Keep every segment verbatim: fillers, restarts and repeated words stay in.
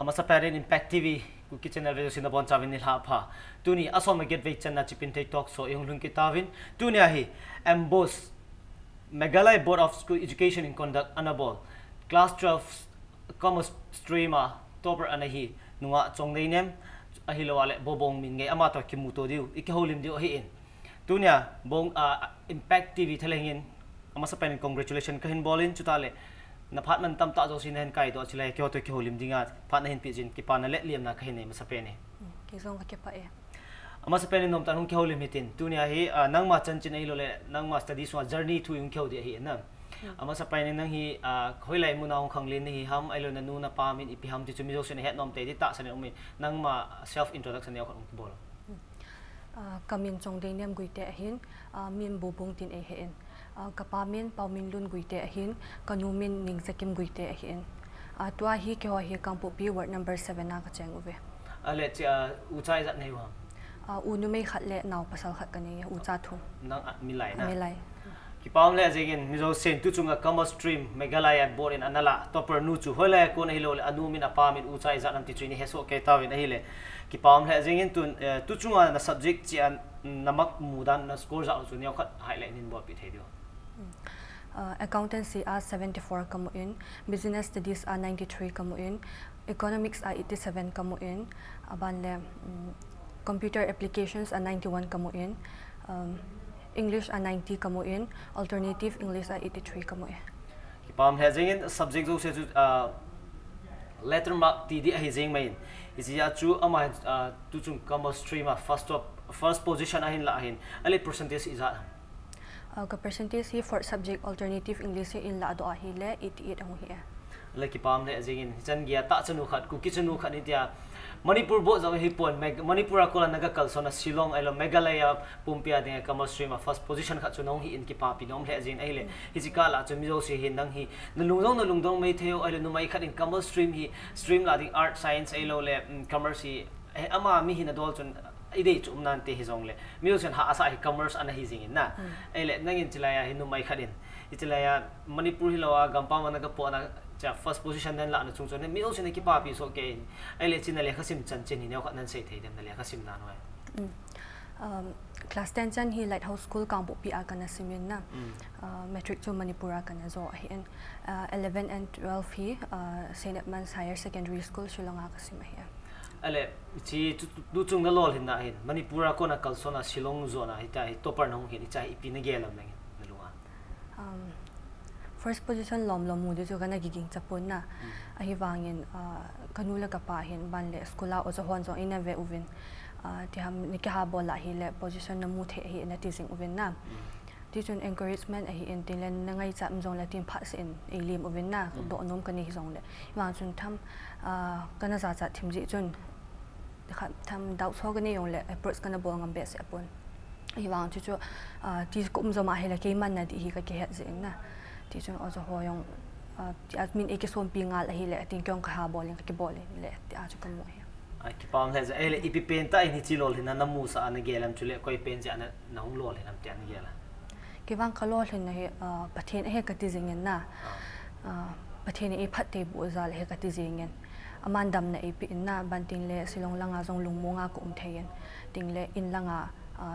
Masapen in Impact T V Kuki Channel view sina bon chavin nilhah pha. Tuni asom na get vei channa Chipin Thei Talk Show ihung lhung kit tauvin. Tuni ahi Ambos Meghalaya Board of School Education in conduct anabol class twelve commerce stream a topper ana hi nunga Chongdeinem ahilou le Bobong Minngei ama to kimuto diu ikihoulim diu ahi in. Tunia bong a Impact T V thalengin amasapen in congratulation kahin bolin chutale naphat man tamtah jouse nahin kaidoh chule keiho to kihoulim dinga phat nahin peh jeh in kipana le liamna kahin nei masapen e. Kei jong kakipah e. Amasapen in nomtah in hung kihoulim hitin tunia hi nangma chanchin ahilou le nangma study sunga journey thu hung kihou ding ahi na. Amasapen in nang hi hoilai muna hung khanglen nahi ham ahilou nanu napa min ipi ham ti chu mi jousen ahet nom tei ti tahsan in um in nangma self introduction neokhat hung kibol. Kamin Chongdeinem Guite ahin, min Bobong tin eihe in. Kapa min Pauminlun Guite ahin, kanu min Ningjakim Guite ahin. Tua hi keiho hi Kangpokpi ward number seven a kacheng uve. Ale chia ucha ijat nei u ham? U numei khat le nao pasal khat kanei, ucha thum. Nang milai na? Milai. Kipah um lheh jengin mi jousen tuchunga commerce stream Meghalaya board in analah topper nu chu hoilai a kon ahilou le anu min apa min ucha ijat ham ti chu ini hesoh kei tauvin ahile. Kipah um lheh jengin tun tuchunga na subject chia namak mudan na score jat chu neokhat haile nin bolpeh thei diu. Accountancy a seventy four kamu in, business studies a ninety three kamu in, economics a eighty seven kamu in, aban le computer applications a ninety one kamu in, English a ninety kamu in, alternative English a eighty three kamu in. Kipah um lheh jengin subject jouse chu letter mark ti ding ahi jeng mai in. Hichea chu ama tuchung commerce stream a first top first position ahin lah ahin. Ale percentage ijat ham? Ka percentage hi fourth subject alternative English hi in lahdoh ahile eighty eight ahung hi e. Le kipah um lheh jengin hichan geiya tahchanu khat Kuki chanu khat hitia Manipur board jong hipon Manipur a kona naga kalsona Shillong ahilou Meghalaya pumpi a dinga commerce stream a first position khat chu nahung hi in kipapi nom lheh jengin ahile. Hiche kah lah chu mi jouse hin nang hi nalung jong nalungdong mai thei u ahile numei khat in commerce stream hi stream lah ding art science ahilou le commerce hi ama mi hina dol chun idei chu um nante hijongle mi jousen hahsa hi commerce ana hi jengin na. Ahile nangin chulai a hi numei khat in hichelai a Manipur hilou a gampam a naga potna chia first position nalahna chung chun mi jousen kipapi soh kei in. Ahile chuna lekhasim chanchin hi neokhat nahin sei thei dem nalekhasim dan u hi? Class ten chan hi Lighthouse School Kangpokpi a kana simin na. Matric chu Manipur a kana jo ahin. Eleven and twelve hi Saint Edmund's Higher Secondary School Shillong a kasim ahi. Ale hiche tuchung nalolhinna hin Manipur a kona kalsona Shillong jona hitia hi topper nahung hin hichea hi ipi nagel ham nangin nalunga? First position lomlom mu ding chu kana kiging chapon na. Ahivangin kanu le kapa hin ban le school a oja hon jong eina ve uvin, tiham nakihabol lah hile position namu thei ahi nati jing uvin na. Tichun encouragement ahi in tin le nangaichat um jongle tin phatseh in eilem uvin na, dohnom kanei hijongle. Hivang chun tham kana jachat thim jeh chun khat tham doubt ho kanei jongle approach kana bol ngam behseh pon. Hivang chu chu ti kaum jom ahile keiman nading hi kakihet jeh in na. Tichun oja ho jong tia min eikisonpi ngal ahile tin kei jong kahabol in kakibol in le tia chu kamu hi. Kipah um lheh jeng ahile ipi pentah in hiche lolhinna namusah a nagel ham chule koi pen jeh a nahung lolhin ham tia nagel a? Kei vang kalolhinna hi Pathen ahi kati jingin na. Pathen in eiphatthei boh jal ahi kati jingin. Aman damna eipeh in na, ban tin le Shillong langa jong lungmonga kaum thei in. Tin le in langa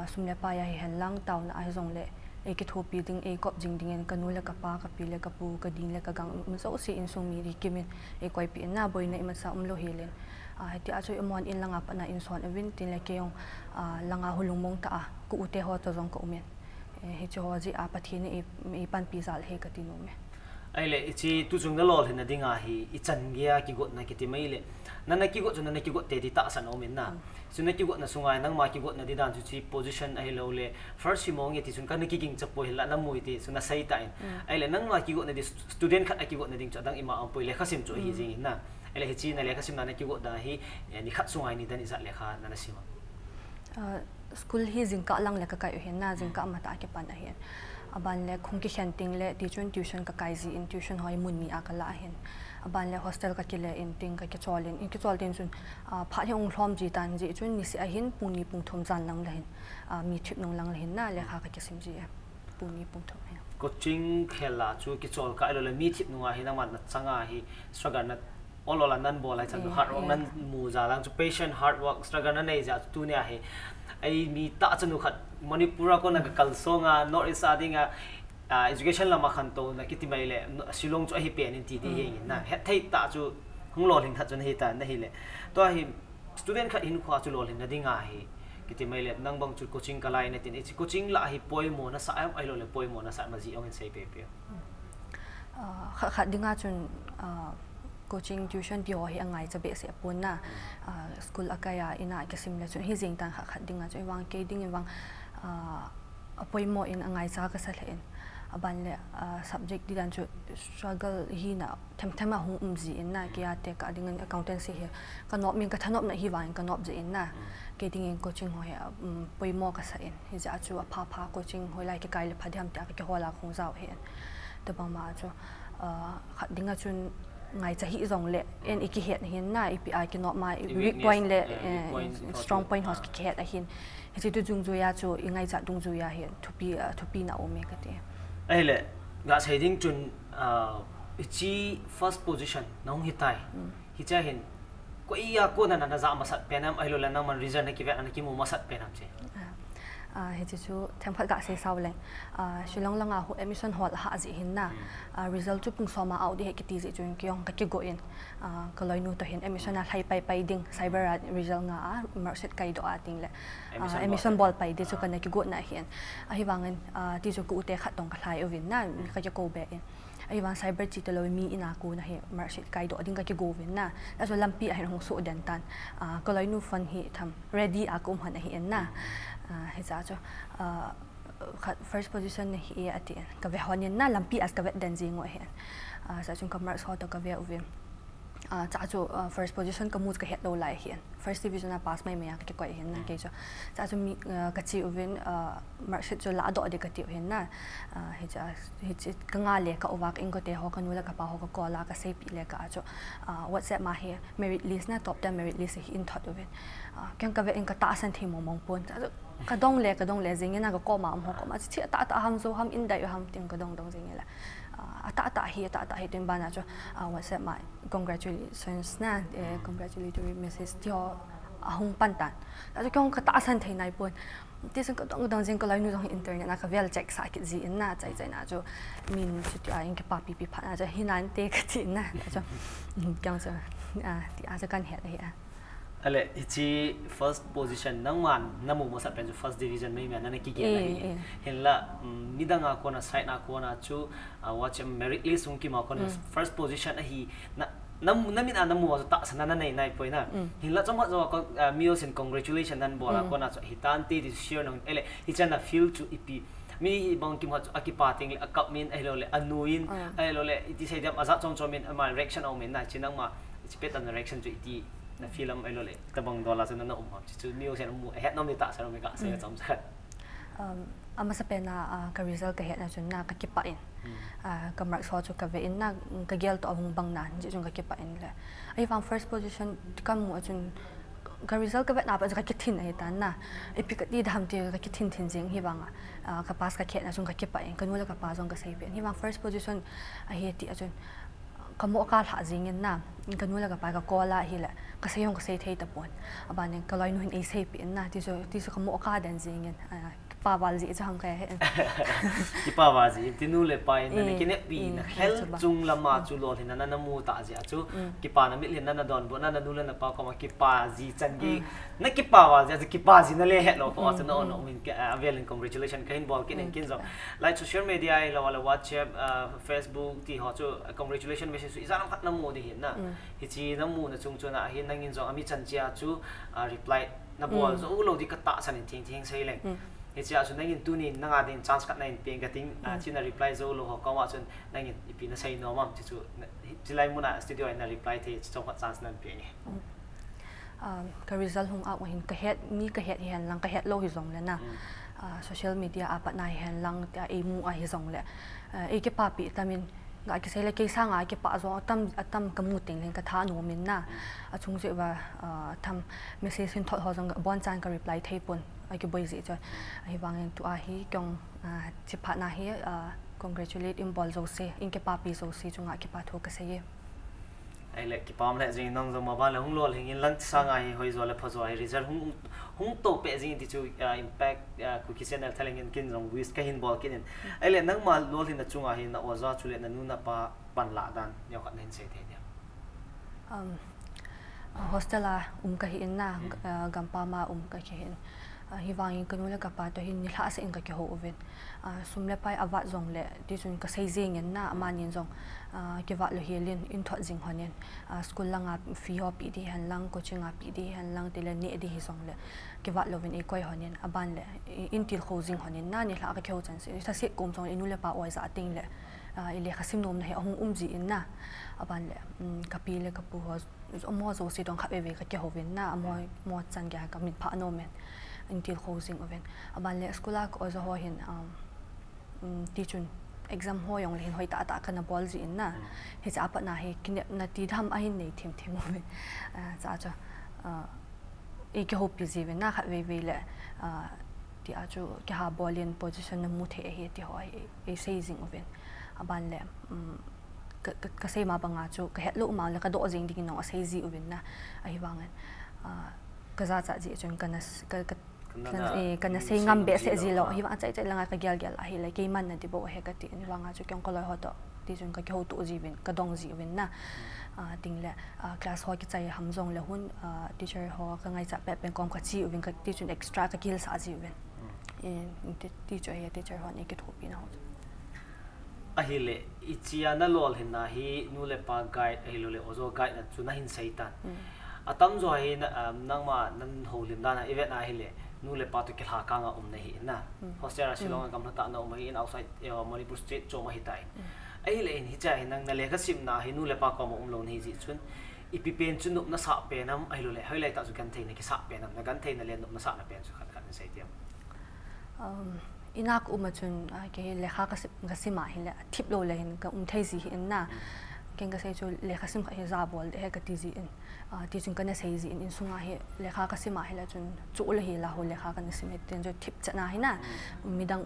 sum le pai a hihen lang taona a hijongle eikithopi ding, eikop jing dingin kanu le kapa, kapi le kapu, kadin le kagang, um jouse insung mi kimin eikoipeh in na, boina imacha umlou hel in. Hitia chu amahon in langa patna eison uvin tin le kei jong langa hu lungmong tah a ka u te ho toh jong kaumin. Hiche ho jeh a Pathen in eipanpi jal ahi kati nom e. Ahile hiche tuchung nalolhinna dinga hi ichan geiya kigotna kiti mai le, nana kigot chu nana kigot tei ti tahsan aumin na. Chu nakigotna sunga nangma kigotna di dan chu hiche position ahilou le first hi mong e ti chun kana kiging chapoi hinla namu e ti chu nasei tan. Ahile nangma kigotna di student khat a kigotna ding chu adang ima aumpoi, lekhasim chu ahi jingin na. Ahile hiche nalekhasimna nakigot dan hi nikhat sunga nidan ijat lekha nana sim a? School hi jingkah lang le kakai u ahin na, jingkah matah a kipan ahin. Aban le kahung kikhen teng le tichun tuition kakai jin, tuition ho hi mun ni a kalah ahin. Aban le hostel kakile in teng kakichol in, ikichol teng chun phat hi ahung lhom ji tan jeh chun niseh ahin pung ni pung thum jan lang le hin mi thip nung lang le hin na lekha kakisim ji e. Pung ni pung thum hi. Coaching khel a chu kichol kah ahilou le mi thip nunga hi nangma nachanga hi struggle na Olo la nan bol lai chan, eh, hard work, eh, nan mu jal lang chu, patient, hard work, struggle nan nei jal chu tunia hi. Ei mi tah chanu khat Manipur a kona ka kalsong a, North East a dinga, ah, education lama khantouna kiti mai le, Shillong chu ahi pen in ti di, mm, hi na. Mm. Hetthei tah chu hung lolhing khat chu nahi ta, nahi le. Tua hi student khat hinkho chu lolhinna dinga hi. Kiti mai le, nang bang chu coaching ka lai na tin, hiche coaching lah hi poimo nasa em, ahilou le poimo nasa em, ajeh ong in sei pepe. Ah, khat, khat dinga chun, ah, coaching tuition ti ho hi angaicha behseh pon na. Ah, school a kai a, in a kisim le chun, hijeng tan khat, khat dinga chun, ahivang kei dingin vang, ah, apoimo in angaicha kasa lheh in. Aban le, ah, subject di dan chu struggle hi na, them them a hung um ji in na, kei a te ka dingin accountancy hi ka nop min, ka thanopna hi vangin ka nop ji in na. Mm. Kei dingin coaching ho hi, um, poimo kasa in. Hijeh a chu apha pha coaching hoilai kikai le pha diham tia ka kihol a kahung jao hi in. Tabang ma chu, ah, khat dinga chun ngaicha hih jong le, en i kihet hin na, ipi a kinop ma, i weak point le, eh, weak point, strong point ho kihet ahin. Hiche tu dungjui a chu, i ngaichat dungjui a hin, thupi, ah, thupi na um e kati. Ahile, ga sei ding chun, ah, hiche first position, nahung hitai. Mm. Hiche hin, koi a kona na, na ja masat pen em, ahilou le nangman result na kivet, na kimu masat pen em che. Ah, ah, hiche chu themkhat ga sei sao leng. Ah, Shillong langa hu admission hol ha ji hin na. Hmm. Ah, result chu pung som a out di he kiti ji chun kei jong ka kigo in. Ah, ka loinu toh hin admission a lhai pai pai ding, cyber a result nga a, marksheet kai doh a ting le. Ah, admission bol pai di chu kana kigo na hin. Ahivangin, ah, ti chu ka u te khat tong ka lhai uvin na, ka kikou be in. Ahivang cyber chi talou mi in a kona hi marksheet kai doh ding ka kigo uvin na. Achu lampi a hin hung soh den tan. Ah, ka loinu phone hi tham ready a ka um hon ahi in na. Ah, hijeh a chu, ah, khat first position nahi e ati in. Ka ve hon in na lampi a ka vet den jing u ahi in. Ah, sa chun ka marks ho toh ka ve uvin. Ah, cha chu, ah, first position ka mu chu ka het lou lai ahi in. First division a pass mai mai a ka kikoi hin na, mm, kei chu. Cha chu mi, ah, ka chi uvin, ah, marksheet chu la doh di ka ti u hin na. Ah, hiche, hiche ka nga le ka uva ka inkote ho, ka nu le ka pa ho ka call a ka seipeh le ka a chu, ah, WhatsApp ma hi merit list na, top ten merit list hi in thot uvin. Ah, kei jong ka ve in ka tahsan thei mong mong pon. Cha chu ka dong le, ka dong le jing in na ka koma um ho koma. Chu chi atah atah ham jo ham in dai u ham tin ka dong dong jing in le. Ah, atah atah hi, atah atah hi tin bana chu, ah, WhatsApp ma congratulations na, eh, congratulatory message ti ho ahung pan tan. Achu kei jong ka tahsan thei nai pon. Ti chun ka dong dong jing ka loinu jong internet na ka vel check sa kit ji in na, chai chai na chu min chu ti a in kipapi pi phat na chu hi nan te ka ti na. Achu, mm, kei jong chu, ah, ti a chu kan het ahi a. Ale, hiche first position nangman namu masat pen chu first division mai mai a na kigel ahi. Eh, eh. Hinla, um, midang a kona, side a kona chu, ah, WhatsApp merit list hung kim a kona first position ahi na, na, na min a namu a chu tahsan na nei nai poi na. Mm. Hinla chomkhat jo a kon-, ah, mi jousen congratulation nan bol a kona chu ahi tante ti share nang, ele, hiche a na feel chu ipi. Mi bang kim khat chu akipa teng le akap min, ahilou le anu in, ahilou le iti sei diam, ajat chom chom in ama reaction a um in na, hiche nangma, hiche pet a na reaction chu iti na feel am, ahilou le tabang dol a chu na na um am, hiche chu mi jousen mu, ahet nom di tahsan um e ka sei a chomcha khat. Um, amasa pen a, ah, ka result ka het na chun na ka kipah in. Hmm. Ah, ka marks ho chu ka ve in na, ka gel toh ahung bang na, hiche chun ka kipah in le. Ahivang first position ka mu a chun ka result ka vet na pa chu ka kithin ahi tan na. Ipi ka ti dam ti ka kithin thin jing hivang a. Ah, ka pass ka het na chun ka kipah in, ka nu le ka pa jong ka seipeh in. Hivang first position ahi ti a chun ka mo ka lha jing in na, ka nu le ka pa ka call a hile, ka sei jong ka sei thei tapon. Aban in ka loinu hin ei seipeh in na, ti chu, ti chu ka mo ka den jing in, ah, kipa val ji chu hang ka he. Kipa val ji, ti nu le pa in na, eh, kineppi na, eh, khel chung lama chu lolhinna na, na mu ta ji a chu, mm, kipa na mitlhi na, na donbut na, na nu le na pa koma kipa ji chan gei, mm, na kipa val ji a chu, kipa ji na le het lou ko, mm, a chu na on, mm, um in ke, ah, avel in congratulation ka hin bol kit in, mm, kin jong. Like social media ahilou le WhatsApp, ah, Facebook ti ho chu, ah, congratulation message chu ijat ham khat na mu di hin na. Mm. Hiche na mu na chung chun a hin nangin jong ami chan chia chu, ah, reply na bol jou lou di ka tahsan in theng theng sei leng. Mm. Hiche a chu nangin tunin nanga din chance khat na in peng ka ting, ah, mm, hiche na reply jou lou ho koma chun nangin ipi na sei nom am ti chu na, hi, hilai mun a studio a na reply thei chu chomkhat chance nan peng e. Mm. Um, ka result hung out hin ka het, mi ka het hihen lang, ka het lou hijong le na. Mm. Ah, social media a pat na hihen lang, tia ei mu a hijong le. Ah, ei kipapi tam in, ga kisei le kei sanga kipa jong atam, atam ka mu teng le ka thanom in na. Mm. Achung jeh uva, ah, tham message hin thot ho jong abonchan ka reply thei pon, akiboi jeh chun. Ahivangin tua hi kei jong, ah, hiche phat na hi, ah, congratulate in bol jouse, in kipapi jouse chunga kipa thu ka sei e. Ahile, kipah le jing nang jong maban le hung lolhing in lang sanga hi hoi jo le pha jo hi result hung, hung to pe jing ti chu, ah, impact, ah, Kuki Channel thalheng in kin jong wish kahin bol kit in. Ahile, nangma lolhinna chunga hi na oja chule na nu na pa panlah dan neokhat nahin sei thei diam? Um, hostel a um kahi in na, uh, gampam a um kahi in. Uh, hivangin kanu le kapa toh hin nilhah seh in kakihou uvin. Uh, sum le pai avat jongle, tichun kasei jing in na, amanin jong, uh, kivat lou hel in, in thot jing hon in. Uh, school langa fee ho pe di hen lang, coaching a pe di hen lang, tile neh di hijongle, kivat louvin eikoi hon in, aban le, i-, in tilkhou jing hon in na, nilhah kakihou chan seh, lhaset kom jongle, inu le pa oi ja teng le, ah, ilekha sim nomna hi ahung um ji in na, aban le, um, kapi le kapu ho, amaho jouse toh khatvei vei kakihou vin na, amaho, amaho chan gei kamin phah nom in, in tilkhou jing uvin. Aban le school a ka oja ho hin, um, um, tichun exam ho jongle hin hoitah tah kana bol ji in na. Hiche a pat na hi kinepna ti dam ahin nei thim thim uvin. Ah, cha cha, ah, eikihoupi ji uvin na khatvei vei le, ah, tia chu kiha bol in position namu thei ahi ti ho hi eisei jing uvin. Aban le, um, ka, ka, kasei ma banga chu kahet lou ma le kadoh jing dingin jong asei ji uvin na. Ahivangin, ah, kajachat ji chun kana s-, ka, ka, kana, eh, kana sei ngam behseh ji lou. Hivang achai chai langa kagel gel ahile keiman nadi bou ahi kati in. Hivanga chu kei jong kaloi ho toh, tichun kakihouto ji uvin, kadong ji uvin na. Ah, teng le, ah, class ho kichai ham jongle hun, ah, teacher ho kangaichat pet pen kom kache uvin, ka, tichun extra kakihilsah ji uvin. Eh, ti, ti chu ahi teacher hon eikithopi nau chu. Ahile, hichea nalolhinna hi nu le pa guide, ahilouleh oja guide na chu nahin sei tan. Atamjo hi na, um, nangma nahoulim dan a ivet na ahile, nu le pa toh kilhakang a um nahi na. Hostel a Shillong a gamla tah a naum ahi in, outside, eh, Manipur state chom ahitai. Ahile in hichea hi nang nalekha simna hi nu le pa koma umlou nahi jeh chun, ipi pen chu nopna sah pen ham, ahilouleh hoilai tah chu genthei nakisah pen ham, nagenthei na le nopna sahna pen chu khat khat nasei diam? Um, ina ka um a chun, ah, kei lekha kasim, kasim ahile, athip lou le hin kaum thei ji ahi in na. Ken kasei chu lekha sim khat hi jabol ding ahi kati ji in. Ah, tichun kana sei ji in, insunga hi lekha kasim ahile chun chu le hi la ho lekha kana sim hi tin chu thipchetna hi na. Midang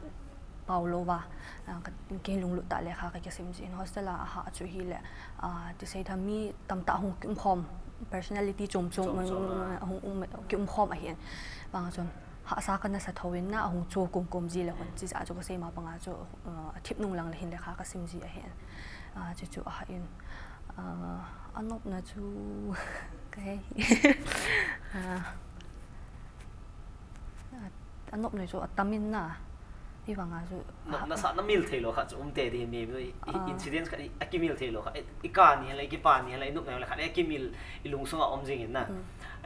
pao louva, ah, ka, kei lunglut tah lekha kakisim ji in. Hostel a aha chu hile, ah, ti sei tha mi tamtah hung kiumkhom, personality chom chom, chom chom, ah, hung um, kiumkhom ahi in. Bang chun, hahsa kana sa thou in na, ahung chu kum kum ji le hon, chijeh a chu kasei ma banga chu, ah, athip nung lang le hin lekha kasim ji ahi in. Ah, chu chu aha in, ah, anopna chu, kahei. Ah, anopna chu atam in na, hivanga chu nopna sah namil thei lou khat chu um tei ding mi, mi, i, incidents khat i, akimil thei lou khat, i, ikah ni le, ikipah ni le, inopna le khat, akimil, ilungsunga um jing in na.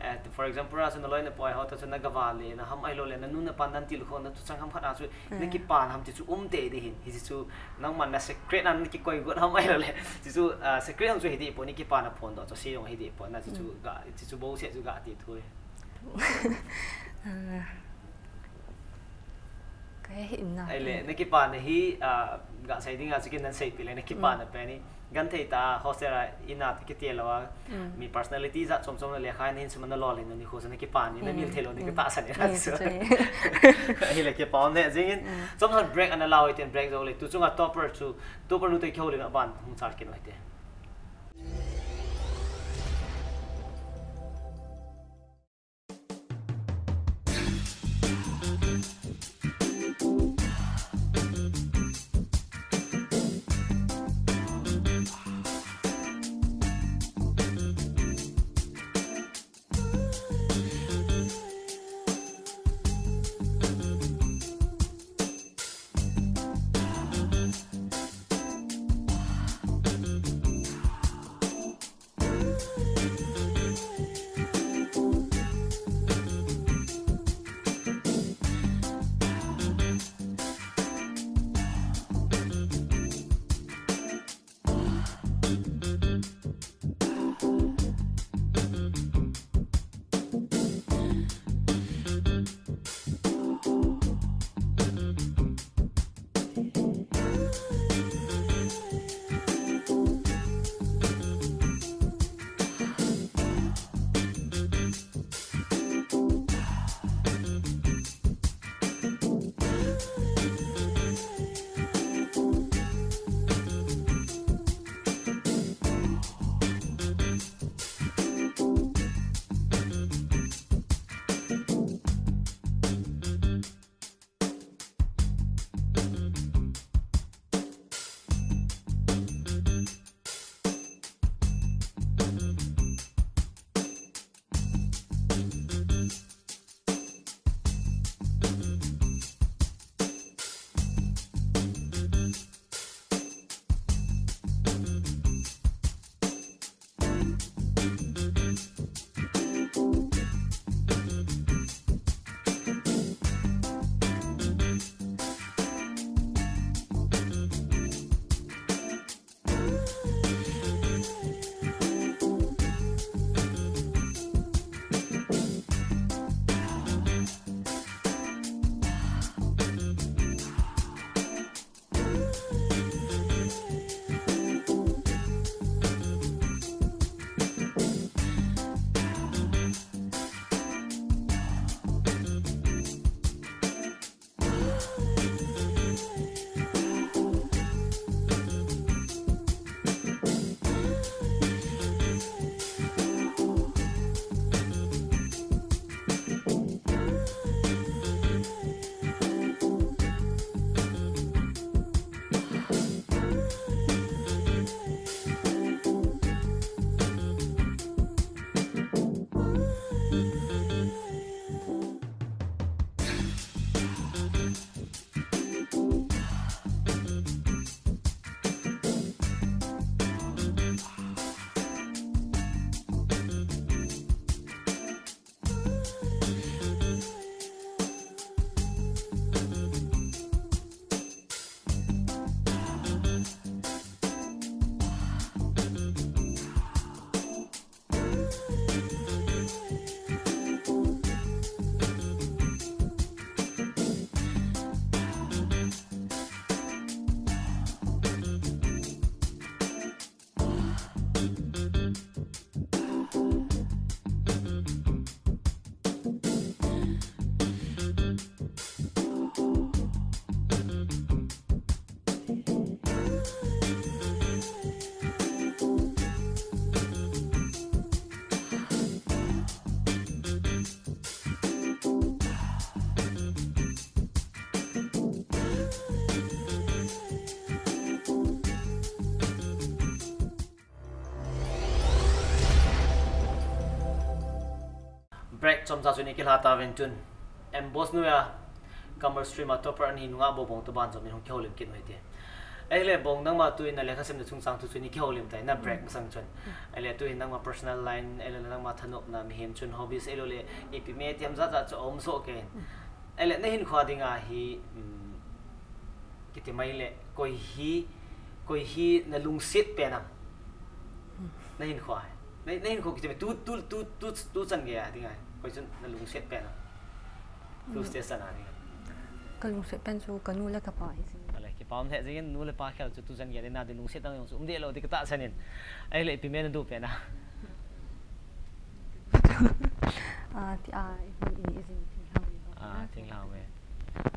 Eh, for example, a chu naloi napai ho toh chu nagavah le, na ham ahilouleh, nanu napan natilkhou na chu chang ham khat a chu, nakipah ham ti chu um tei ding hin, hichu nangman na secret a nakikoi got ham ahilouleh, ti chu, ah, secret ham chu hiti pon, nikipana phondoh chu sei jong hiti pon na, ti chu ga, ti chu bouseh chu gati thu. Ah, kahei in na. Ahile, nakipana hi, ah, gasei dinga chu kin naseipeh le, nakipana pen hi. Genthei tah a hostel a ina toh kiti lou a, mi personality jat chom chom na lekha nahin sim a nalolhin nikho chu nakipah ni, namil thei lou ni katahsan in. Ahile kipah um deh jing in. Chomkhat break ana lau hitin, break jou le. Tu chunga topper chu, topper nu toh kihoulim aban hung chal kit u hite. Break chomcha chu ni kilha ta ven chun. Em boss nu ya, Commerce stream a topper ani nunga bo bong to ban jom in hung kihoulim kit noi te. Ahile bong nangma tu in a lekha simna chungchang tu chu ni kihoulim tai na break masang chun. Ahile tu in nangma personal line, ahile nangma thanopna mihem chun hobbies ahilou le ipi me tiam jat jat chu um so ke. Ahile na hinkho dinga hi, um, kiti mai le koi hi, koi hi na lungset pen am. Na hinkho. Na, na hinkho kiti mai tu, tu, tu, tu, tu chan gei a dinga. Koi chun na lungset pen am. Tu station a ni. Ka lungset pen chu ka nu le ka pa hi si. Ale, kipah um lheh jingin nu le pa khel chu tu chan gei a ding na ding lungset dang jong chu um deh lou ti ka tahsan in. Ahile ipi me na du pen a. Ah, ti a, i hmun i ni i jing thinglhang me ho. Ah, thinglhang me.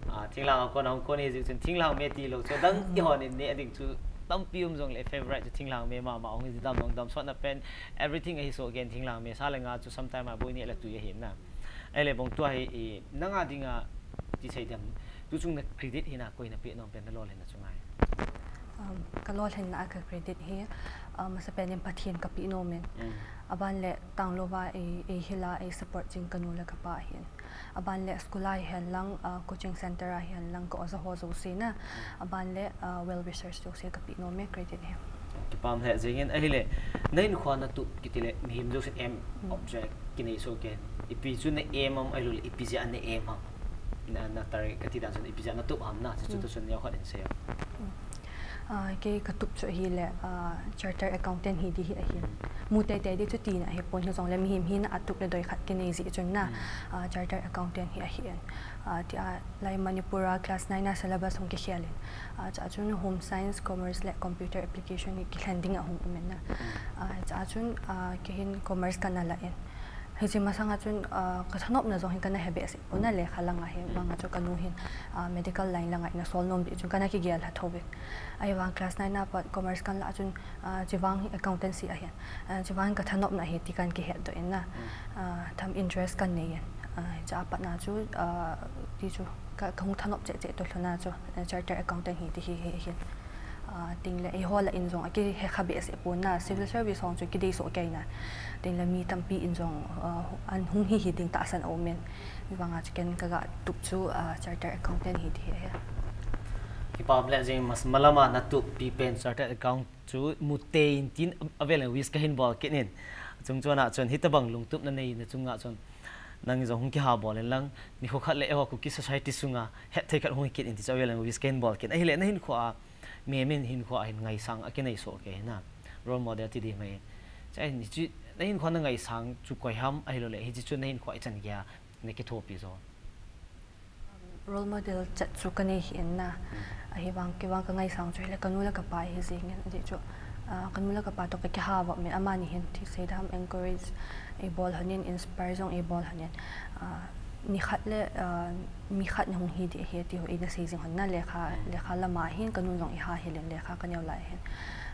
Ah, thinglhang a kon hung kon hi jing chun thinglhang me ti lou chu dang i hon in ne a ding chu tampi um jong le favorite chu thinglhang me mama hung hi dam long dam sot na pen everything ahi so again thinglhang me sa le nga chu sometime a boi ne la tui ahi na. Ahile bong tua hi i, nanga dinga ti sei dem. Tu chung na credit hi na koi na pe nom pen na lolhinna chu ngai. Um, ka lolhinna a ka credit hi, um, masa pen in Pathen ka pe nom in. Mm. Aban le tanglouva ei, ei hil a ei support jing ka nu le ka pa hin. Aban le school a hi hen lang, uh, coaching center a hi hen lang ka oja ho jouse na. Mm. Aban le, uh, well wisher jouse ka pe nom e credit hi. Kipah um lheh jingin ahile, na hinkho na tup kiti le, mihem jousen aim, mm, object kinei so ken. Ipi chu na aim am ahilou le, ipi jeh a na aim ham. Na, na target kati dan chun ipi jeh a na tup ham na, chu, chu, mm, tu chun neo khat in sei am. Mm. Ah, kei ka tup chu ahile, ah, chartered accountant hi di hi ahin. Mu teitei di chu tina ahi pon hi jong le mihem hina a tup le doi khat kinei jeh chun na, mm, ah, chartered accountant hi ahin. Ah, ti a lai Manipur a class nine a syllabus hung kikhel in. Ah, chua chun home science, commerce le computer application hi kilhen ding a hung um in na. Mm. Ah, chua chun, ah, kei hin commerce kana la in. Hiche masang a chun, ah, ka thanopna jong hin kana he behseh pon a lekha lang a hi, mm, vang a chu ka nu hin, ah, medical line lang a ina sol nom di chun kana kigel lha tho in. Ahivang class nine a pat commerce kan la chun, ah, chuvang hi accountancy ahin. Ah, chuvang ka thanopna hi ti kan kihet doh in na. Mm. Ah, tham interest kan nei in. Ah, chua pat na chu, ah, ti chu ka, ka hung thanop cheh cheh to lhon a chu, ah, chartered accountant hi ti hi, hi, hi. Ah, ting le eiho la in jong a kihe kha behseh pon na, civil service hong chu kidei so kei na. Ting le mi tampi in jong, ah, an hung hi hi ding tahsan a um in. Vang a chu ken ka ga tup chu, ah, chartered accountant hi ti hi. Kipah um lheh jing mas malama na tup pi pen chartered account chu mu tei in tin avel in wish ka hin bol kit in. Chung chun a chun hitabang lungtup na nei na chung a chun nang jong hung kiha bol in lang, nikho khat le eiho Kuki society sunga hetthei khat hung hi kit in ti chu avel in wish ka hin bol kit. Ahile na hinkho a, mihem in hinkho a hin ngaisang a kinei so kei na. Role model ti di mai. Chua hin hiche, na hinkho na ngaisang chu koi ham ahilou le, hiche chu na hinkho a ichan gei a na kithopi jo. Role model chat chu ka nei hi in na. Mm. Ahivang, kei vang ka ngaisang chu hile ka nu le ka pa hi jing in. Ajeh chu, ah, ka nu le ka pa to ka kiha va min amani hin ti sei dam encourage ei bol lhon in, inspire jong ei bol lhon in. Ah, nikhat le, ah, mi khat na hung hi di ahi ti ho eina sei jing lhon na lekha, mm, lekha lama hin ka nu jong i ha hel in lekha ka neo lai hin.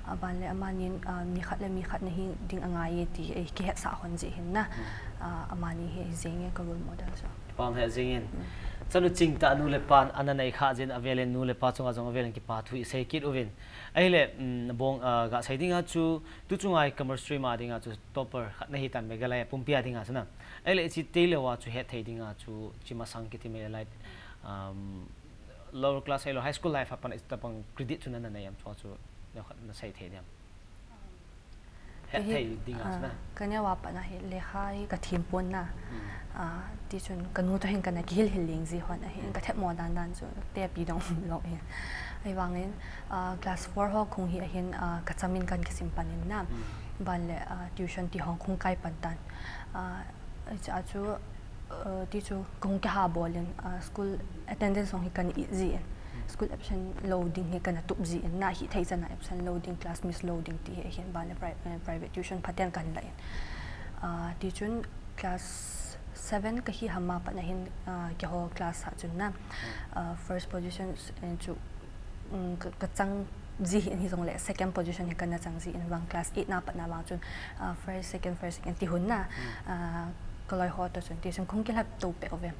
Aban le amanin, ah, nikhat le mi khat na hi ding angai e ti ei kihetsah lhon jeh hin na. Mm. Ah, amani hi jing e ka role model chu. Pam he jing in. Mm. Chanu chingtah nu le pan ana nei kha jin avel in nu le pa chunga jong avel in kipa thu i sei kit uvin. Ahile, mm, bong, ah, ga sei dinga chu, tu chunga hi commerce stream a dinga chu topper khat na hi tan Meghalaya pumpi a dinga chu na. Ahile hiche tei lou a chu hetthei dinga chu, hiche masang kiti mai le like, um, lower class ahilou high school life a pat na hitabang credit chu na na nei am chu chu, neo khat na sei thei diam. Hetthei dinga chu na. Ah, ka neo a pat na hi lekha hi ka them pon na. Hmm. Ah, ti chun ka nu to hin kana kihil hil ling ji lhon ahin, hmm, ka themmo dan dan chu tepi dong lou hin. Ahivangin, ah, class four ho khung hi ahin, ah, ka cham in kan kisim pan in na. Hmm. Ban le, ah, tuition ti hong khung kai pan tan. Ah, chua chu, ah, ti chu kong kiha bol in, ah, school attendance hong hi kan it ji in. Hmm. School absent lou ding hi kana tup ji in. Na hithei chan a absent lou ding, class miss lou ding ti hi ahin ban le pri-, eh, private tuition phaten kan la in. Ah, ti chun class seven ka hi ham a pat na hin, ah, keiho class a chun na, hmm, ah, first position, eh, chu, um, ka, ka chang ji hi in hijongle second position hi kana chang ji in vang class eight na pat na vang chun, ah, first, second, first, second ti hun na, hmm, ah, ka loi ho to chun ti chun kong kilhap to pe uvin.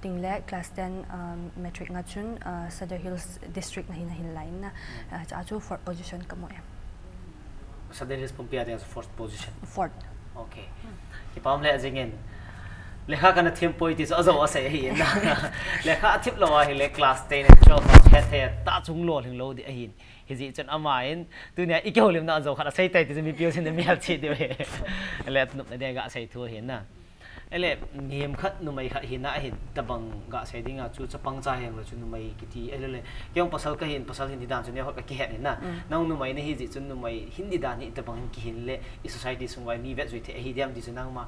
Ting le class ten, um, matric nga chun, ah, Sadar Hills District na hin, na hin lai na, hmm, ah, chua chu fourth position ka mu e. Sadar Hills pumpi a dinga fourth position. Fourth. Okay. Hmm. Kipah um lheh jing in. Lekha kana thempoi ti chu ajou asei ahin. Lekha athip lou ahile class ten and twelve a hetthei a tah chunga lolhing lou ding ahin. Hijeh chun ama in tunia ikihoulimna ajou khat asei tai ti chu mipi ho chun namelchih diu ahi. Le nopna dia gasei thu ahin. Ele, mihem khat numei khat hina ahin, tabang gasei dinga chu chapang cha henglou chu numei kiti, ele le, kei jong pasal kahin, pasal hin hidan chu neokhat kakihet ahin. Nang numei nahi jeh chun numei hin hidan hi tabang hin kihin le, i society sunga mi vetjui thei ahi diam ti chu nangma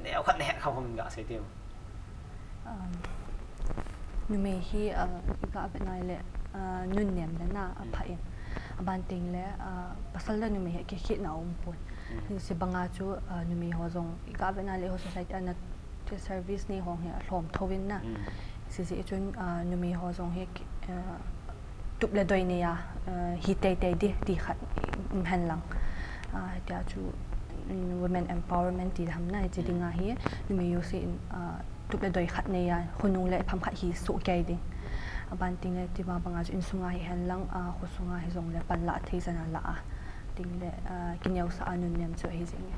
neokhat nahet kham kham gasei teu. Numei hi, gavet nai le, nunnem le na apha in. Aban tengle, pasal le numei hi kikhetna aumpon. Hijeh banga chu, numei ho jong gavet nai le ho society a na service nei ho hi alhom thou in na. Hijeh chun, numei ho jong hi, tup le doi neiya, hi teitei ding ti khat umhen lang. Tia chu, women empowerment ti ham na, hiche dinga hi, numei jouse in, tup le doi khat neiya, khonung le ipham khat hi sohkei ding. Aban tengle, tima banga chu insunga hihen lang, khosunga hijongle panlah thei jana lah a. Tengle, kineosah a nunnem chu ahi jenge.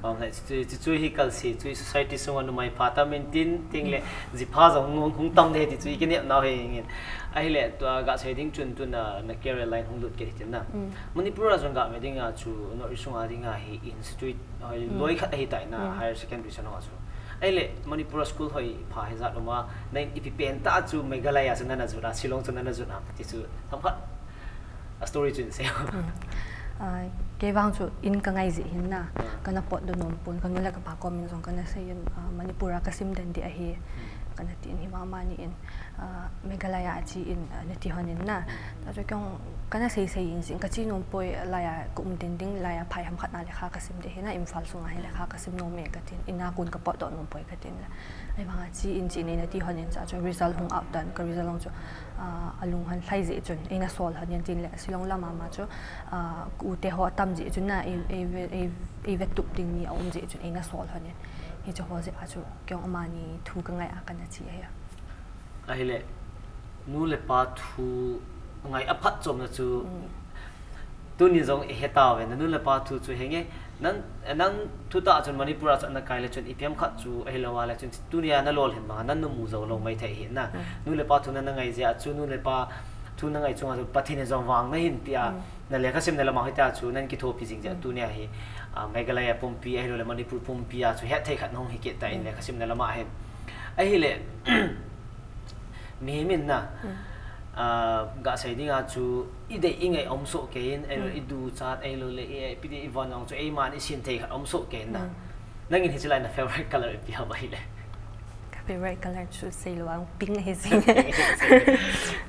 Chuchu hi kalse chu society sunga numei pha tam in tin, tengle jipha jong hung tam de ti chu ikinepnau hi ngin. Ahile tua gasei ding chun tuna na career line hung lut kit hitin na. Manipur a jong gave dinga chu North East sunga dinga hi institute loi khat ahitai na, higher secondary sunga chu. Ahile Manipur a school hoi pha hijat uma, na in ipi pen tah chu Meghalaya chu nana jot a, Shillong chu nana jot a ti chu themkhat a story chu in sei. Kei vang chu in kangai jeh hin na, kana potdoh nom pon, kanu le kapa kom in jong kana sei in, Manipur a kasim den ding ahi, kana tin, hivang amani in Meghalaya a che in nati lhon in na. Tua chu kei jong kana sei sei in jeh in kache nom poi, laiya kaum den ding, laiya phai ham khat na lekha kasim ding ahi na, Imphal sunga hi lekha kasim nom e katin, in a kon kapotdoh nom poi katin le. Ahivanga che in che in nati lhon in, chua chu result hung out tan, ka result jong chu alunghang lhai jeh chun eina sol lhon in tin le, Shillong lama ma chu ka u te ho atam jeh chun na, eivetup ding mi aum jeh chun eina sol lhon in. Hiche ho jeh a chu kei jong amani thu kangai a kana che ahi. Ahile, nu le pa thu ngai aphatchomna chu tuni jong ihe tauve, nanu le pa thu chu henge, nang thutah chun Manipur a chu nakai le chun ipi ham khat chu ahilou a le chun tunia nalolhin banga nanu mu jou lou maithei ahi na. Nu le pa thu nana ngai jeh a chu nu le pa thu nangai chunga chu Pathen in jong vang nahin tia, na lekha simna lama hita chu nan kithopi jing jeh a tunia hi Meghalaya pumpi ahilou le Manipur pumpi a chu hetthei khat nahung hi kit tan lekha simna lama hin. Ahile, mihem in na, gasei dinga chu idei ingai aum sohkei in, ahilou le iduchat, ahilou le ipi ti ivon jong chu eiman isim thei khat aum sohkei in na. Nangin hiche lai na favorite color ipi ham ahile? Ka favorite color chu seilou vang pink ahi jenge.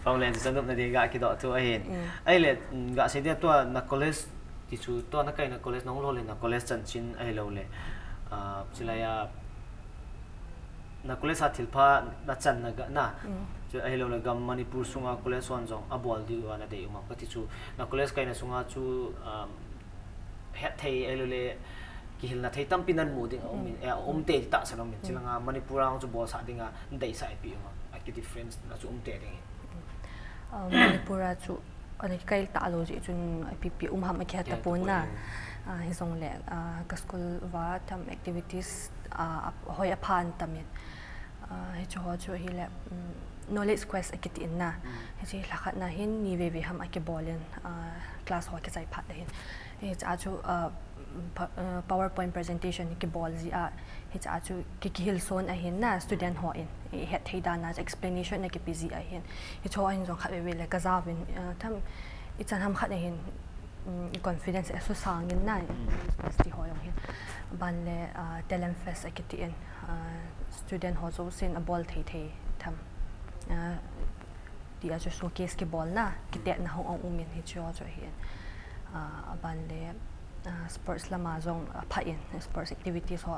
Pamlen chu chanupna ding gakidoh thu ahin. Ahile, gasei dia tua na college ti chu tua nakaina college nahung lolhinna college chanchin ahilou le, chulaiya na college a thilpha nachanna ga na, chu ahilou le gam Manipur sunga college hon jong abol diu a nadei um am kati chu, na college kaina sunga chu hetthei ahilou le kihilna thei tampi nanmu ding aum in, aum tei tahsan aum in, chulanga Manipur a chu bolsah dinga nadeisah ipi um am, aki difference na chu um tei ding hi. Manipur a chu ana kikai talou jeh chun ipi ipi um ham akihet tapon na. Hijongle ka school uva tham activities hoi apha atam in. Hiche ho chu ahile, Knowledge Quest akiti in na. Hiche lhakhat na hin ni veve ham akibol in, class ho kichai phat le hin. Hiche a chu PowerPoint presentation kibol jeh a, hiche a chu ki, kihilson ahin na student hon, ihet thei dan a explanation ana kipe jeh ahin. Hiche ho ahin jong khatvei vei le kajaovin, tham ichan ham khat ahin, confidence asusang in na, university ho jong hin. Aban le Talent Fest akiti in, student ho jousen abol thei thei tham tia chu showcase kibolna, kitetna hung um in hiche ho chu ahin. Aban le sports lama jong apha in, sports activities ho,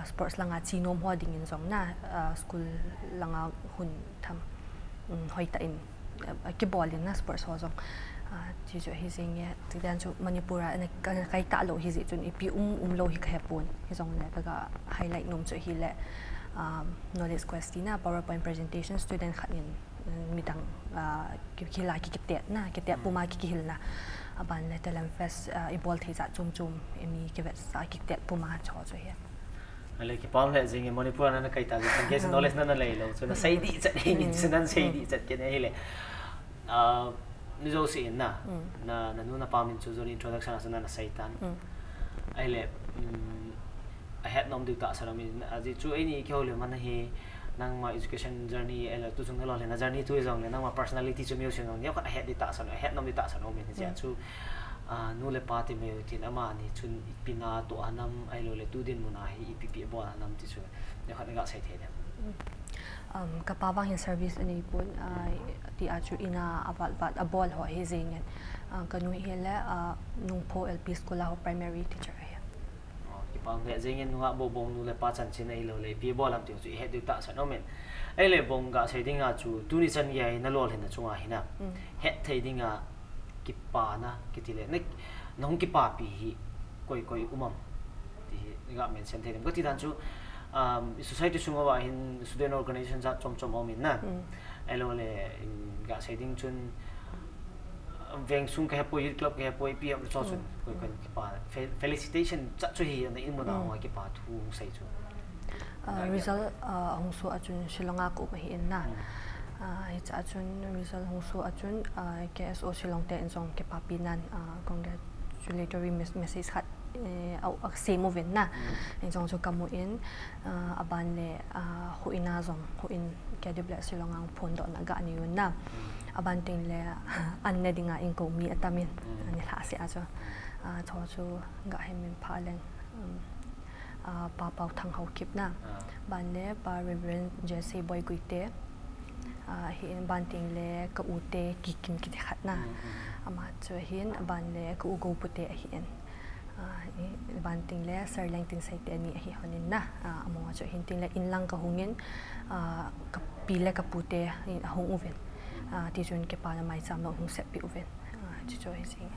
sports langa chenom ho dingin jong na, school langa hun tham hoitah in kibol in na sports ho jong. Ti chu ahi jenge, tidan chu Manipur a ana kai talou hijeh chun ipi um umlou hi kahepon. Hijongle kaga highlight nom chu ahile, Knowledge Quest tina PowerPoint presentation student khat in midang kihil a kikitetna, kitet puma kikihilna. Aban le Talent Fest ibol thei jat chom chom, imi kivetsah a kitet puma chu chu ahi. Ale, kipah lheh jengin, Manipur a nana kai ta jeh chun, case knowledge nana nei lou chu, nasei ding chat in, chu nasei ding chat kit ahile. Ah, ni jouse in na, na, nanu napa min chu joh introduction a chu nana sei tan. Ahile, um, ahet nom diu tahsan aumin, ajeh chu eini kihoulim man ahi, nangma education journey, ahilou tuchung nalolhinna journey tu hijongle, nangma personality chu mihem seh jong, neokhat ahet ding tahsan, ahet nom ding tahsan aumin, hijeh a chu, ah, nu le pa ti mai u tin, amani chun ipi natoh a nam, ahilouleh tu dinmun a hi ipi ipi abol a nam ti chu, neokhat naga sei thei dem? Um, kapa vang hin service anei pon, ah, ti a chu in a avat vat abol ho ahi jengin. Ah, kanu hile, ah, Nungpho L P School a ho primary teacher ahi. Oh, kipah lheh jengin, nungah bou bou nu le pa chanchin ahilouleh ipi abol ham ti chu ihet diu tahsan aumin. Ahile bou ga sei ding a chu, tuni chan gei a nalolhinna chunga hi na, hetthei dinga kipana, kiti le, na, nahung kipapi hi koi koi um am? Ti hi, naga mention thei dem? Kati dan chu, um, i society sung uva hin student organization jat chom chom aumin na. Ahilouleh, um, ga sei ding chun, um, veng sung kahepoi, youth club kahepoi, ipi ham chu chun, koi koi kipa. Fe-, felicitation jat chu hi, na inmun a hung a kipa thu hung sei chu. Ah, result, ah, ahung soh a chun Shillong a ka um ahi in na. Ah, hiche a chun result hung soh a chun, ah, K S O Shillong te in jong kipapi nan, ah, congratulatory mes-, message khat, eh, a, asem uvin na. Hijong chu kamu in, ah, aban le, ah, houin a jong, houin K W Shillong a phondohna ga nei un na. Aban teng le, an ne dinga inkou mi atamin, ani lhah seh a chu. Ah, chu chu ga hemil pha leng. Um, ah, Pa Paothang Haokip na. Ban le Pa Reverend Jesse Boiguite. Ah, ahin ban teng le ka u te Kikim kiti khat na. Ama chu ahin, ban le ka u Goupu te ahin. Ah, i, ban teng le Sir Lengtinseite ani ahi honin na. Ah, amaho chu ahin teng le inlang kahung in, ah, ka pi le ka pu te in ahung uvin. Ah, tichun kipana maicham jong hung seppeh uvin. Ah, chuchu ahi jeng.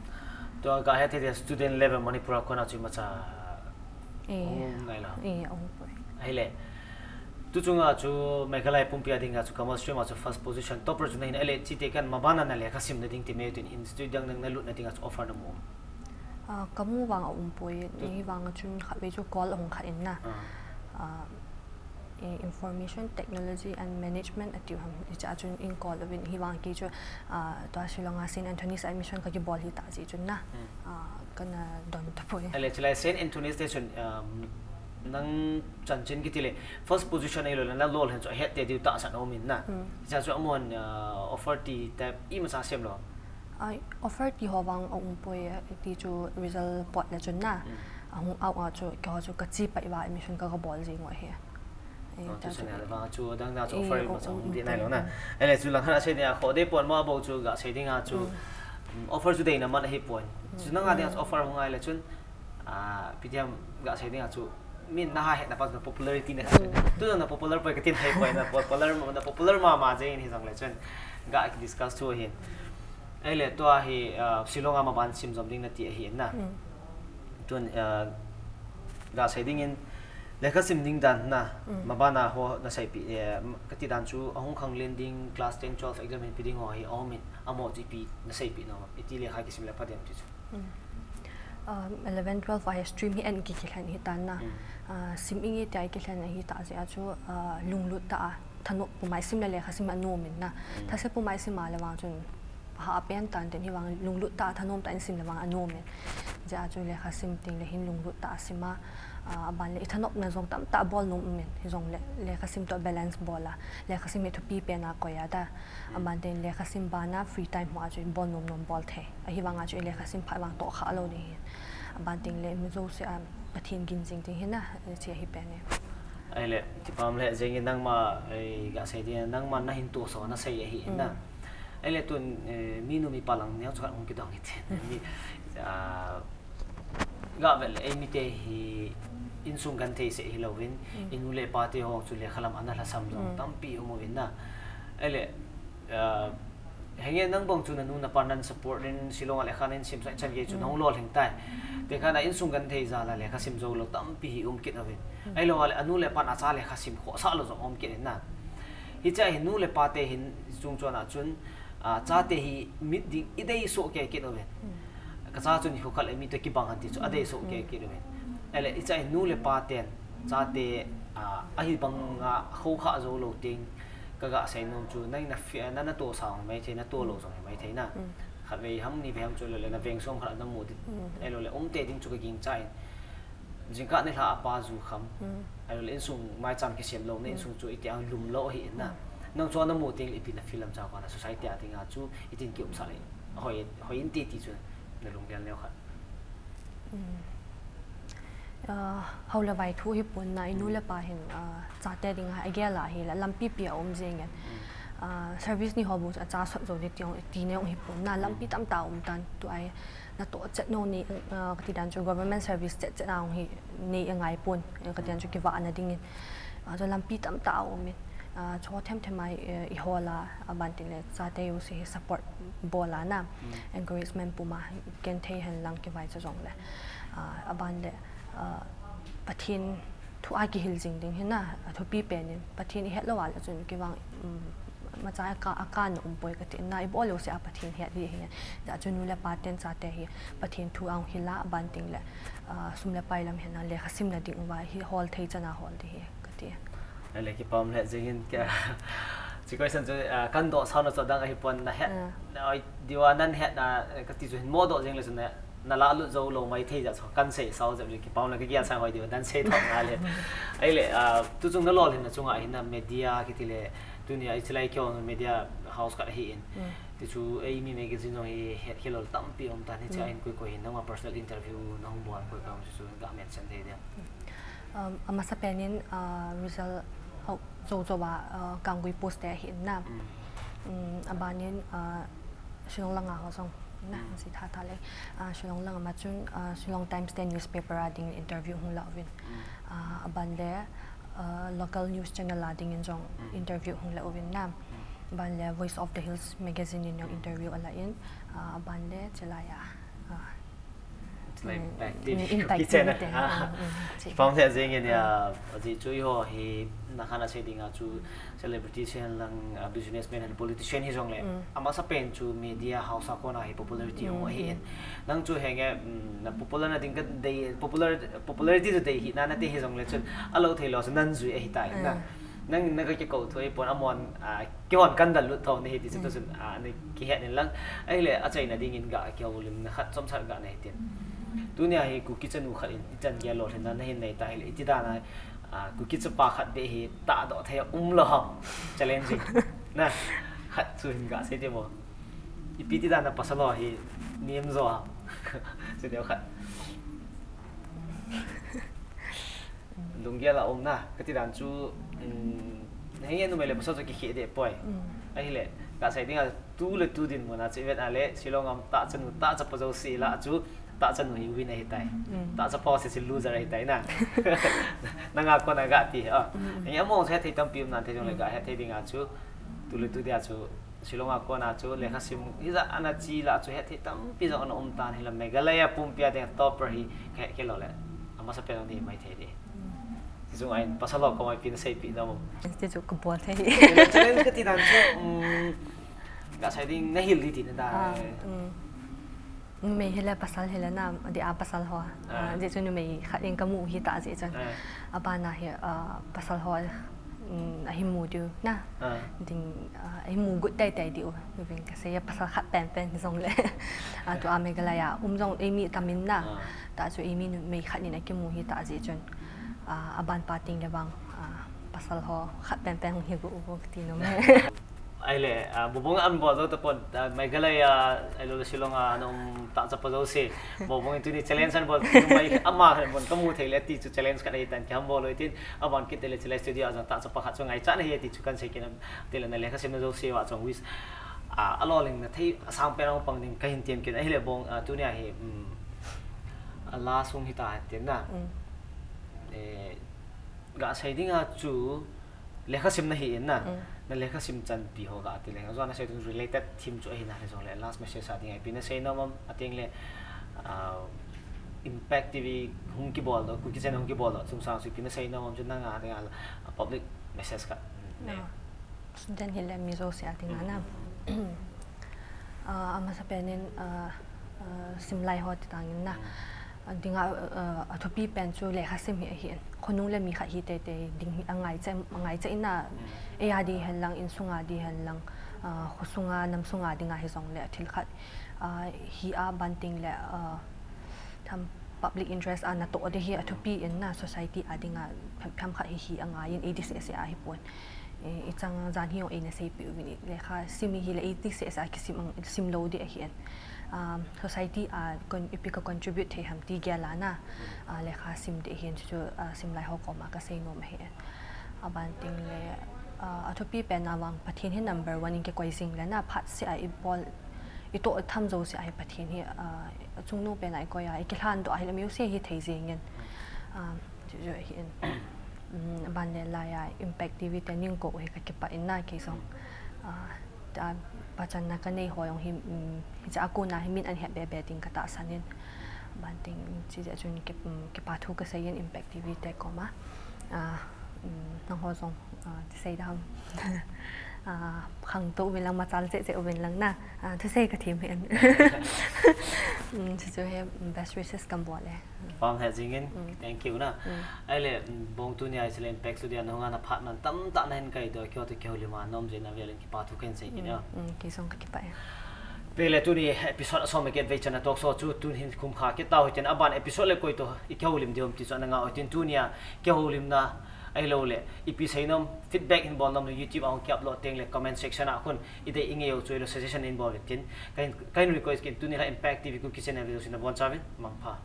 Tua ga hethei dia student level Manipur a kona chu imacha Eh, um ngai la. Eh, um poi. Ahile. Tuchunga chu Meghalaya pumpi a dinga chu Kamal Stream a chu first position topper chu nahin, ahile chite kan mabana na lekha simna ding ti mai u tin institute dang dang nalutna dinga chu offer namu? Ah, kamu vang aum poi. Hivang a chun khatvei chu call ahung kha in na. Ah, eh, Information Technology and Management atiu ham. Hiche a chun in call uvin, hivang kei chu, ah, tua Shillong a Saint Anthony's admission kakibol hita jeh chun na. Ah, kana don tapoi. Ahile, chulai Saint Anthony's te chun, um, nang chanchin kiti le, first position ahilou le, nalolhin chu ahet tei diu tahsan aumin na. Hiche a chu amahon, ah, offer ti tep imacha sem lou? Ai, offer ti ho vang aum poi, ti chu result pot le chun na. Ahung out a chu, keiho chu kache pai uva admission ka, kabol jeng u ahi. Eh, oh, ta chu chu. Vang chu, dang dang chu offer imacha um ding nailou na. Ahile chu langkhat a sei ding a, kho dei pon ma bou chu ga sei ding a chu. Um, offer chu deina man ahi pon. Chu nanga ding a chu offer hung ngai le chun, ah, ipi ti ham ga sei ding a chu, min naha hetna pa chu na popularity na kha chu. Tu na popular poi katin thei poi, na popular, na popular mama jeng in hijongle chun ga discuss chu ahin. Ahile tua hi, ah, Shillong a maban sim jom ding nati ahi na. Tun, ah, ga sei dingin, lekha sim ding dan na, mabana ho naseipeh, eh, kati dan chu ahung khanglen ding, class ten, twelve exam hin pe ding ho hi aumin, amaho chu ipi naseipeh nom, iti lekha kisim le pha dem ti chu. Um, eleven, twelve a hi stream hi an kikilhen ahitan na. Ah, sim inge tia ikilhen ahitah jeh a chu, ah, lunglut tah a, thanop pum a isim le lekha sim anom in na. Thase pum a isim a le vang chun, ha pen tan ten hivang lunglut tah a thanom tah in sim le vang anom in. Jeh a chu lekha sim teng le hin lunglut tah a sim a, ah, aban le ithanopna jong tamtah bol nom um in. Hijongle lekha sim toh balance bol a, lekha sim hi thupi pen a koi a ta. Aban teng lekha sim bana free time ho a chu ibol nom nom bol thei. Ahivang a chu ilekha sim phat vang tohkhah lou ding ahi. Aban teng le mi jouse a Pathen gin jing ding ahi na, hiche ahi pen e. Ahile, kipah lheh jengin nangma, eh, ga sei ding, nangma nahin tohso nasei ahi na. Ahile tun, eh, minu mipa lang neo chu khat hung kidong hite. Mi, ah, ga vel le, eimite hi insung genthei seh hilouvin, inu le ipate ho chu lekha lam ana lhasam jong tampi um uvin na. Ahile, ah, henge nang bang chu nanu napa nan support in Shillong a lekha nan sim sah chan gei chu nahung lolhing tai. Tekah na insung genthei jal a lekha sim jou lou tampi hi um kit uvin. Ahilou le anu le apan acha lekha sim khohsah lou jong um kit in na. Hiche hi nu le pate hin chungchon a chun, ah, chate hi mit ding idei soh kei kit uvin. Kacha chun nikho khat le mi toh kibang hen ti chu adei soh kei kit uvin. Ahile hiche hi nu le paten Chate, ah, ahi banga khoukhah jou lou teng, kaga seinom chu, nang na fi-, na, natoh sa jong hi maithei, natoh lou jong hi maithei na. Khatvei ham, nivei ham chu lole, na veng som khat namu ding, ahilole, umtei ding chu kagingchan. Jingkah nilhah a pa ju kham. Ahilole, insung maicham kisem louna, insung chu iti ang lum lou ahi in na. Nang chu namu teng le ipi na feel em, chua kona society a dinga chu itin kiumsah le hoi, hoi inte ti chu nalunggel neo khat. Ah, hao le vai thu hipon na, inu le pa hin, ah, chate dinga agel a hile lampi pi a um jeng in. Ah, service ni ho bou chu acha sot jou ding ti jong, ti nei jong hipon na, lampi tamtah aum tan, tua hi natoh chet nom nei, ah, kati dan chu government service chet chet a jong hi nei angai pon, eh, kati dan chu kivahna dingin. Ah, chu lampi tamtah aum in. Ah, chu themthem a, eh, ihol a, aban tin le chate jouse hi support bol a na, encouragement pum a, genthei hen lang kivaicha jong le. Ah, aban le, ah, Pathen thu a kihil jing ding hi na, athupi pen in, Pathen ihet lou a le chun kivang, um, imacha a ka, a kana um poi kati na, ibol jouse a Pathen het ding ahi. Hijeh chun nu le pa ten chate hi Pathen thu a hung hil a, aban tin le, ah, sum le pai lam hen lang lekha simna ding uva hi hol thei chan a hol ding ahi kati. Ahile kipah le jing in ka, chi question chu, ah, kahin doh sao na chu adang ahipon, nahet, oi, diu a nahet na, kati chu hin mo doh jing le chun na, nalah lut jou lou maithei jeh chu kahin sei sao jep le kipah le, kagel sang hoi diu dan sei thou nga le. Ahile, ah, tuchung nalolhinna chunga hin na media kiti le, tunia ichilai keiho media house khat ahi in. Ti chu eimi magazine jong hi het khel lou tampi um tan, hiche a hin koi koi hin nangma personal interview nahung bol koi koi chu chu ga mention thei diam? Um, amasapen in, ah, result out jou jou a, ah, Kanggui post te ahi in na. Um, aban in, ah, Shillong langa ho jong na, si tha tha le. Ah, Shillong langa ma chun, ah, Shillong Times te newspaper a ding interview hung la uvin. Ah, aban le, ah, local news channel a dingin jong interview hung la uvin na. Aban le Voice of the Hills magazine in jong interview ala in. Ah, aban le chilai a, ah, Like, mm, like, mm, Impact T V te. Ah, mm, mm, kipah le jing in ya, ajeh chu eiho hi, nakhan a sei dinga chu celebrity chen lang, ah, businessman and politician hi jong le. Amasapen chu media house a kona hi popularity hung ahi in. Nang chu henge, mm, na popular na ding kadei, popular, popularity chu dei hina nate hi jong le chun, alou thei lou chu nan jui ahi tai na. Nang, na ka kikou thou ahipon, amon, ah, keihon kan dal lut thou nahi ti chu, tu chun, ah, na kihet in lang. Ahile, achaina dingin ga kihoulimna khat chomcha ga nei tin. Tunia hi Kuki chanu khat in, ichan gei lolhinna nahin nei ta hile, iti dan a, ah, Kuki chapa khat beh hi tahdoh thei a um lou ham. Challenging. Na, khat chu hin ga sei te mo. Ipi ti dan a pasal ho hi nem jo ham. Chu deu khat. Lunggel a um na, kati dan chu, um, henge numei le pasal chu kikhe deh poi. Ahile, kasei dinga tu le tu dinmun a chu ivet a le, Shillong a um tahchanu, tahchapa jouse lah a chu, tahchanu hi win ahi tai. Tahchapa jouse chu loser ahi tai na. Nanga kona ga ti, ah. Henge among chu hethei tampi um nan thei jong le ga hethei dinga chu, tu le tu dia chu, Shillong a kona chu lekha sim hijat ana chi lah chu hethei tampi jong ana um tan, hila Meghalaya pumpi a dinga topper hi kahet khel lou le. Amasapen a ni maithei di. Chujong a in pasal ho koma ipi na seipeh nom? Ti chu kabol thei. Challenge kati dan chu, um, ga sei ding nahil di ti na da. Ah, um. Numei hile pasal hile na, adeh a pasal ho. Ah. Ah, ajeh chu numei khat in kamu hita jeh chun. Ah. Abana hi, ah, pasal ho, um, ahin mu diu na. Ah. Ding, ah, ahin mu got teitei diu. Uvin kasei a pasal khat penpen jong le. Ah, tua Meghalaya um jong eimi tamin na. Ah. Tah chu eimi numei khat in akimu hita jeh chun. Ah, aban pa teng le vang, ah, pasal ho khat penpen hung hi got u kati nom e. Ahile, ah, bubung an bol jou tapon, ah, Meghalaya, ahilou le Shillong a, ana um tahchapa jouse. Bubung in tuni challenge an bol, numei ama khat in bon kamu thei le ti chu challenge khat ahi tan, kiham bol loi tin, aban kit le chilai studio a jong tahchapa khat chu ngaichat nahi ti chu kan sei kit na, ti le na lekha simna jouse va chong wish. Ah, alolhinna thei, asang pen a pang ding kahin tem kit, ahile bong, ah, tunia hi, um, a last song hita tin na. Mm. Eh, ga sei dinga chu, lekha sim nahi in na, mm, na lekha sim chanpi ho ga ti leng. Ajou a na sei tun related theme chu ahi na, hijong le last message a dinga ipi na sei nom am, ateng le, ah, Impact T V hung kibol doh, Kuki channel hung kibol doh chung sang chu ipi na sei nom am, chu nanga dinga, ah, public message khat. Mm, ne. Ah, student hile mi jouse a dinga na. Mm. Ah, amasapen in, ah, ah, simlai ho ti tang in na. Mm. Dinga, uh, athupi pen chu lekha sim hi ahi. Khonung le mi khat hi teitei ding hi angaicha, angaicha in a, eia di hen lang, insunga di hen lang, uh, khosunga, namsunga dinga hi jong le thil khat, uh, hi a banting le, uh, tham public interest a natoh di hi athupi in a society a dinga pham, pham khat hi hi angaiyin ei di seh seh ahi pon. Eh, ichang jan hi jong eina seipeh uvin, lekha sim hi le ei di seh seh a kisim ang, sim lou di ahi in. Um, society a kon, ipi ka contribute thei ham ti gel a na, uh, lekha sim di ahi in chu, uh, sim lai ho koma ka seinom ahi in. Abanting le, uh, athupi pen a vang Pathen hi number one in kikoi jing le na phat seh a ibol, itoh tham jouse a hi Pathen hi, uh, chungnu pen a ikoi a, ikilhan doh a hi le miu se hi thei jing in. Um, chu chu ahi in. Um, aban le lai a Impact T V te ning kou hi ka kipah in a kei jong. Uh, ta pachanna ka nei ho jong hi, um, hiche a kona hi min an het be be ding ka tahsan in. Abanting chu jeh chun ki, um, kipa thu ka sei in Impact T V te koma. Uh, um, nangho jong, uh, ti sei dam. Uh, khangtou uvin lang, machal cheh cheh uvin lang na. Uh, thusei ka them hi in. Um, chu chu hi, um, best wishes kan bol e. Pam he jing in, thank you na. Ahile, um, bong tunia ichile Impact Studio nunga na phat man tamtah nahin kai doh, keiho toh kihoulim a na um jeh in avel in kipa thu kahin sei kit e. Um, kei jong ka kipah e. Vele tuni episode asom le get vei channa talk show chu tun hin khum kha kit tau hitin, aban episode le koi toh ikihoulim ding ham ti chu ana ngah u hitin, tunia kihoulimna ahilou le ipi seinom, feedback hin bolnom le YouTube a hung ki upload teng le comment section a khun idei ingei u chu ahilou suggestion hin bol utin, kahin, kahin request kit in, tuni la Impact T V Kuki channel view jouse nabonchauvin mangpha.